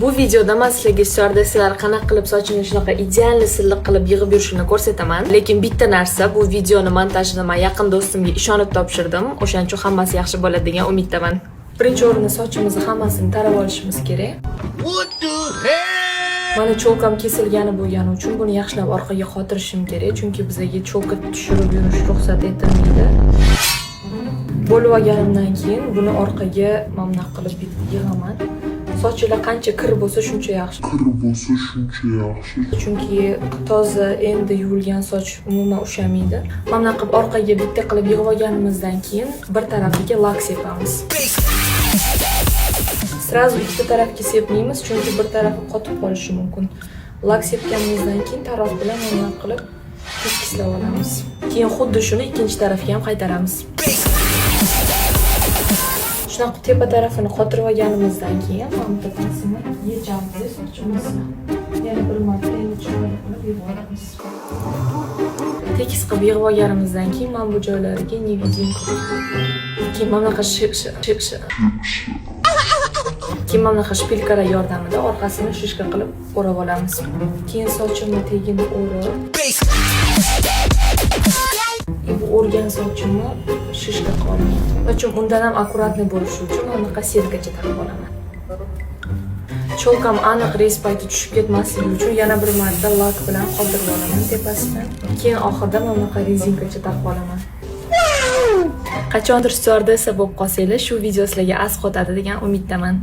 Bu videoda man sizlarga styuardessalar qanaqa qilib sochini shunaqa идеальный silliq qilib yig'ib yurishini ko'rsataman. Lekin bitta narsa, bu videoni montajini man yaqin do'stimga ishonib topshirdim. O'shaning uchun hammasi yaxshi bo'ladi degan umiddaman. Birinchi o'rinda sochimizni hammasini tarab olishimiz kerak. What the hell? Mana, чёлка m kesilgani bo'lgani uchun buni yaxshilab orqaga qotirishim kerak, chunki bizaga чёлка tushirib yurish ruxsat etilmaydi. Bo'lib olganimdan keyin buni orqaga mana bunaqa qilib bitta yig'aman. Sochinglar qancha kir bo'lsa, shuncha yaxshi. Kir bo'lsa, shuncha yaxshi. Chunki toza, endi yuvilgan soch umuman ushlamaydi. Mana bunaqa qilib orqaga bitta qilib yig'ib olganimizdan keyin bir tarafiga lak sepamiz. Сразу ikkita tarafga sepmaymiz, chunki bir tarafi qotib qolishi mumkin. Lak sepganimizdan keyin taroq bilan mana bunaqa qilib tekislab olamiz. Keyin xuddi shuni ikkinchi tarafga ham qaytaramiz. Shunaqa qilib tepa tarafini qotirib olganimizdan keyin mana bu tepasini yechamiz sochimizni. Yana bir marta endi chiroyli qilib yig'ib olamiz. Tekis qilib yig'ib olganimizdan keyin mana bu joylariga невидимка. Keyin mana bunaqa shi shi shi shi Keyin mana bunaqa шпилька lar yordamida orqasini шишка qilib o'rab olamiz. Keyin sochimni tagini o'rib, и bu o'rgan sochimni шишка qilib olaman. Sochim undan ham аккуратный bo'lishi uchun mana bunaqa сетка cha taqib olaman. Чёлка m aniq reys payti tushib ketmasligi uchun yana bir marta lak bilan qotirib olaman tepasidan. Keyin oxirida mana bunaqa резинка cha taqib olaman. Qachondir styuardessa bo'lib qolsanglar, shu video sizlarga asqotadi degan umiddaman.